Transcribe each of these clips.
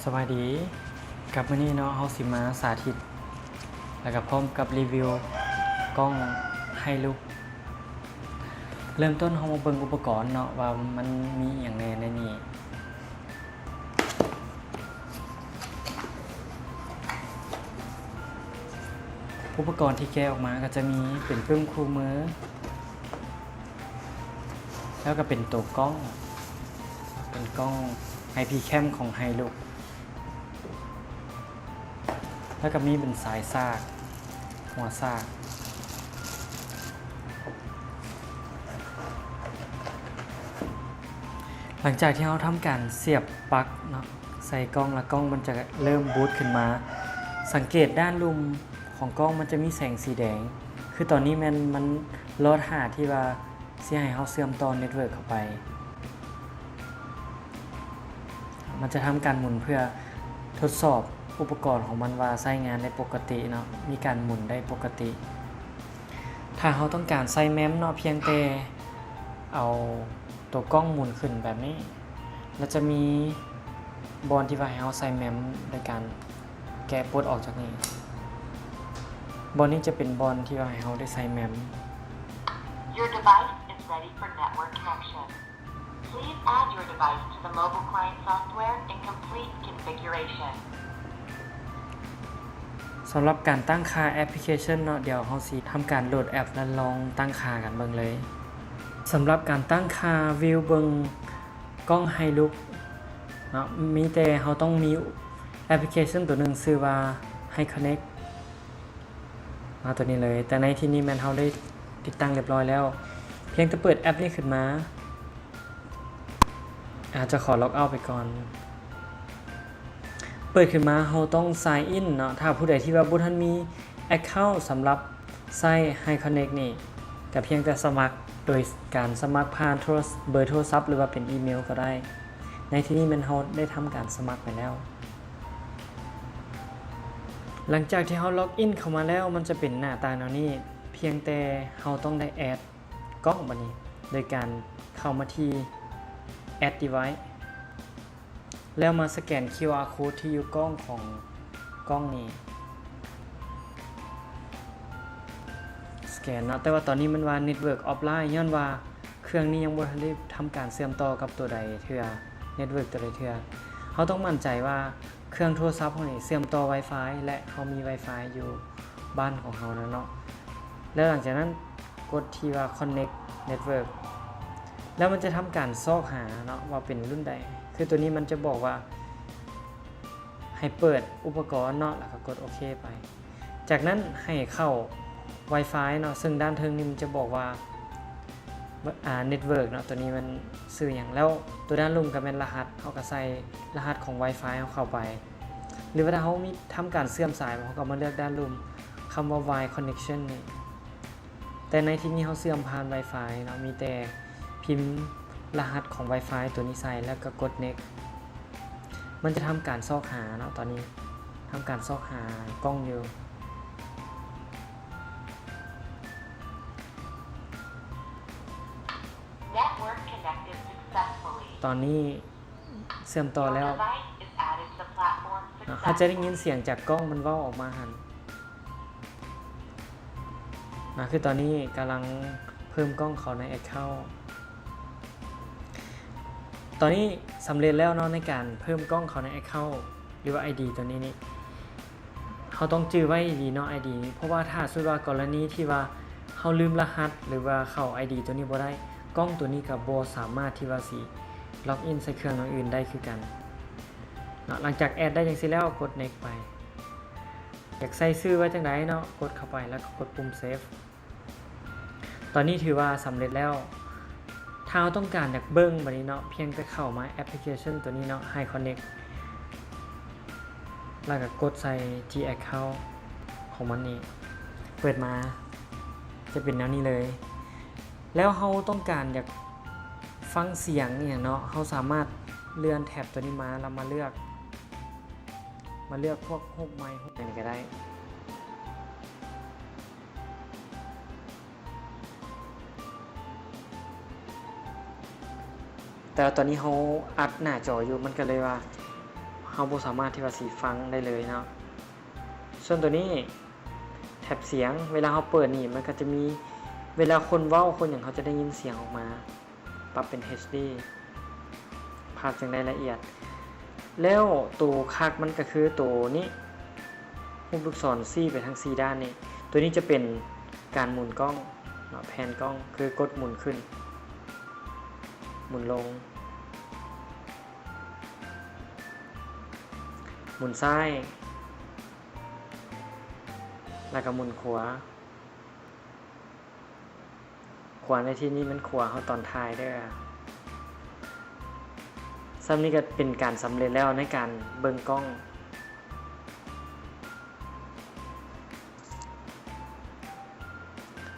ສະບາຍດີ ກັບມື້ນີ້ເນາະ ເຮົາຊິມາສາທິດ ແລ້ວກໍພ້ອມກັບຣີວິວກ້ອງໄຮລຸກ. ເລີ່ມຕົ້ນເຮົາມາເບິ່ງອຸປະກອນເນາະ ວ່າມັນມີອີ່ຫຍັງແດ່ໃນນີ້. ອຸປະກອນທີ່ແກະອອກມາກໍຈະມີເປັນປຶ້ມຄູ່ມື ແລ້ວກໍເປັນໂຕກ້ອງ ເປັນກ້ອງໄອພີແຄມຂອງໄຮລຸກ ແລ້ວກໍມີເປັນສາຍສາກ ຫົວສາກ. ຫຼັງຈາກທີ່ເຮົາທຳການສຽບປັກເນາະ ໃສ່ກ້ອງ ແລ້ວກ້ອງມັນຈະເລີ່ມບູດຂຶ້ນມາ. ສັງເກດດ້ານລຸ່ມຂອງກ້ອງມັນຈະມີແສງສີແດງ ຄືຕອນນີ້ແມ່ນມັນລໍຖ້າທີ່ວ່າຊິໃຫ້ເຮົາເຊື່ອມຕໍ່ເນັດເວີກເຂົ້າໄປ. ມັນຈະທຳການໝູນເພື່ອທົດສອບອຸປະກອນຂອງມັນວ່າໃຊ້ງານໄດ້ປົກກະຕິເນາະ ມີການໝູນໄດ້ປົກກະຕິ. ຖ້າເຮົາຕ້ອງການໃສ່ແມມເນາະ ພຽງແຕ່ເອົາໂຕກ້ອງໝູນຂຶ້ນແບບນີ້ ແລ້ວຈະມີບ່ອນທີ່ວ່າໃຫ້ເຮົາໃສ່ແມມ ໂດຍການແກະປົດອອກຈາກນີ້. ບ່ອນນີ້ຈະເປັນບ່ອນທີ່ວ່າໃຫ້ເຮົາໄດ້ໃສ່ແມມ. Your device is ready for network connection. Please add your device to the mobile client software and complete configuration. ສຳລັບການຕັ້ງຄ່າແອັບພລິເຄຊັນເນາະ ດຽວເຮົາຊິທຳການໂຫຼດແອັບ ແລະ ລອງຕັ້ງຄ່າກັນເບິ່ງເລີຍ. ສຳລັບການຕັ້ງຄ່າວິວເບິ່ງກ້ອງໄຮລຸກເນາະ ມີແຕ່ເຮົາຕ້ອງມີແອັບພລິເຄຊັນຕົວໜຶ່ງຊື່ວ່າໄຮຄອນເນັກ ມາຕົວນີ້ເລີຍ. ແຕ່ໃນທີ່ນີ້ແມ່ນເຮົາໄດ້ຕິດຕັ້ງຮຽບຮ້ອຍແລ້ວ ພຽງແຕ່ເປີດແອັບນີ້ຂຶ້ນມາ. ອາດຈະຂໍລັອກເອົາໄປກ່ອນ. ເປີດຂຶ້ນມາເຮົາຕ້ອງຊາຍອິນເນາະ. ຖ້າຜູ້ໃດທີ່ວ່າບໍ່ທັນມີແອັກເຄົາສຳລັບໃຊ້ໄຮຄອນເນັກນີ້ ກະພຽງແຕ່ສະໝັກໂດຍການສະໝັກຜ່ານໂທລະ ເບີໂທລະສັບ ຫຼືວ່າເປັນອີເມວກໍໄດ້. ໃນທີ່ນີ້ແມ່ນເຮົາໄດ້ທຳການສະໝັກໄປແລ້ວ. ຫຼັງຈາກທີ່ເຮົາລັອກອິນເຂົ້າມາແລ້ວ ມັນຈະເປັນໜ້າຕາແນວນີ້ ພຽງແຕ່ເຮົາຕ້ອງໄດ້ແອັດກ້ອງບາດນີ້ ໂດຍການເຂົ້າມາທີ່ແອັດດີໄວສ໌ ແລ້ວມາສະແກນຄິວອາໂຄດທີ່ຢູ່ກ້ອງຂອງກ້ອງນີ້ ສະແກນເນາະ. ແຕ່ວ່າຕອນນີ້ມັນວ່າເນັດເວີກອອຟລາຍ ຍ້ອນວ່າ ເຄື່ອງນີ້ຍັງບໍ່ທັນໄດ້ທຳການເຊື່ອມຕໍ່ກັບຕົວໃດເທື່ອ ເນັດເວີກຕົວໃດເທື່ອ. ເຮົາຕ້ອງໝັ້ນໃຈວ່າເຄື່ອງໂທລະສັບເຮົານີ້ເຊື່ອມຕໍ່ວາຍຟາຍ ແລະ ເຮົາມີວາຍຟາຍຢູ່ບ້ານຂອງເຮົາແລ້ວເນາະ. ແລ້ວຫຼັງຈາກນັ້ນກົດທີ່ວ່າຄອນເນັກເນັດເວີກ ແລ້ວມັນຈະທຳການຊອກຫາເນາະວ່າເປັນລຸ້ນໃດ. ຄືຕົວນີ້ມັນຈະບອກວ່າ ໃຫ້ເປີດອຸປະກອນເນາະ ແລ້ວກໍກົດໂອເຄໄປ. ຈາກນັ້ນໃຫ້ເຂົ້າວາຍຟາຍເນາະ ເຊິ່ງດ້ານເທິງນີ້ມັນຈະບອກວ່າ ອ່າ ເນັດເວີກເນາະ ຕົວນີ້ມັນຊື່ຫຍັງ ແລ້ວຕົວດ້ານລຸ່ມກໍແມ່ນລະຫັດ ເຮົາກໍໃສ່ລະຫັດຂອງວາຍຟາຍເຮົາເຂົ້າໄປ ຫຼືວ່າຖ້າເຮົາມີ ທຳການເຊື່ອມສາຍ ເຮົາກໍມາເລືອກດ້ານລຸ່ມຄຳວ່າ Wired Connection ນີ້. ແຕ່ໃນທີ່ນີ້ເຮົາເຊື່ອມຜ່ານວາຍຟາຍເນາະ ມີແຕ່ພິມລະຫັດຂອງວາຍຟາຍຕົວນີ້ໃສ່ ແລ້ວກໍກົດ Next. ມັນຈະທຳການຊອກຫາເນາະ ຕອນນີ້ທຳການຊອກຫາກ້ອງຢູ່. Network connected successfully. ຕອນນີ້ເຊື່ອມຕໍ່ແລ້ວ. Your device is added to the platform successfully. ເຮົາຈະໄດ້ຍິນສຽງຈາກກ້ອງມັນເວົ້າອອກມາຫັ້ນ. ນະ ຄືຕອນນີ້ກຳລັງເພີ່ມກ້ອງເຂົ້າໃນ Account. ຕອນນີ້ສຳເລັດແລ້ວເນາະ ໃນການເພີ່ມກ້ອງເຂົ້າໃນ Account ຫຼືວ່າ ID ຕົວນີ້ນີ້ ເຮົາຕ້ອງຈື່ໄວ້ດີເນາະ ID ນີ້ ເພາະວ່າຖ້າສົມມຸດວ່າກໍລະນີທີ່ວ່າເຮົາລືມລະຫັດ ຫຼືວ່າເຂົ້າ ID ຕົວນີ້ບໍ່ໄດ້ ກ້ອງຕົວນີ້ກໍບໍ່ສາມາດທີ່ວ່າຊິ log in ໃສ່ເຄື່ອງອື່ນໆໄດ້ຄືກັນເນາະ. ຫຼັງຈາກ add ໄດ້ຈັ່ງຊີ້ແລ້ວ ກົດ Next ໄປ. ຢາກໃສ່ຊື່ວ່າຈັ່ງໃດເນາະ ກົດເຂົ້າໄປ ແລ້ວກໍກົດປຸ່ມ Save. ຕອນນີ້ຖືວ່າສຳເລັດແລ້ວ. ຖ້າເຮົາຕ້ອງການຢາກເບິ່ງບາດນີ້ເນາະ ພຽງແຕ່ເຂົ້າມາແອັບພລິເຄຊັນຕົວນີ້ເນາະ Hi Connect ແລ້ວກໍກົດໃສ່ທີ່ Account ຂອງມັນນີ້ ເປີດມາຈະເປັນແນວນີ້ເລີຍ. ແລ້ວເຮົາຕ້ອງການຢາກຟັງສຽງອີ່ຫຍັງເນາະ ເຮົາສາມາດເລື່ອນແທັບຕົວນີ້ມາ ແລ້ວມາເລືອກ ມາເລືອກພວກຮູບໄມ ຮູບຫຍັງກໍໄດ້. ແຕ່ວ່າຕອນນີ້ເຮົາອັດໜ້າຈໍຢູ່ ມັນກໍເລີຍວ່າ າບໍ່ສາມາດທີ່ວ່າຊິຟັງໄດ້ເລີຍເນາະ. ສ່ວນໂຕນີ້ ແທັບສຽງ ເວລາເຮົາເປີດນີ້ ມັນກໍຈະມີ ເວລາຄົນເວົ້າຄົນຫຍັງ ເຮົາຈະໄດ້ຍິນສຽງອອກມາ. ປັບເປັນ ເອັດດີ ພາບຈຶ່ງໄດ້ລະອຽດ. ແລ້ວໂຕຄັກມັນກໍຄືໂຕນີ້ ຮູບລູກສອນຊີ້ໄປທັງສີ່ດ້ານນີ້. ໂຕນີ້ຈະເປັນການໝູນກ້ອງເນາະ, ແພນກ້ອງ ຄືກົດໝູນຂຶ້ນ ໝູນລົງ ໝູນຊ້າຍ ແລ້ວກໍໝູນຂວາ. ຂວາໃນທີ່ນີ້ແມ່ນຂວາເຮົາຕອນຖ່າຍເດີ້. ສ່ຳນີ້ກໍເປັນການສຳເລັດແລ້ວໃນການເບິ່ງກ້ອງ.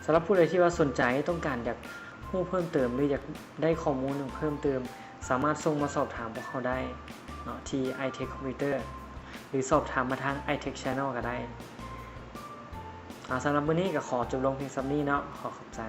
ສຳລັບຜູ້ໃດທີ່ວ່າສົນໃຈ ຕ້ອງການຢາກຮູ້ເພີ່ມເຕີມ ຫຼື ຢາກໄດ້ຂໍ້ມູນຫຍັງເພີ່ມເຕີມ ສາມາດສົ່ງມາສອບຖາມພວກເຮົາໄດ້ເນາະ ທີ່ ໄອເທັກຄອມພິວເຕີ ຫຼື ສອບຖາມມາທາງ ໄອເທັກແຊນແນວ ກໍໄດ້. ເອົາ ສຳລັບມື້ນີ້ກໍຂໍຈົບລົງພຽງສ່ຳນີ້ເນາະ. ຂໍຂອບໃຈ.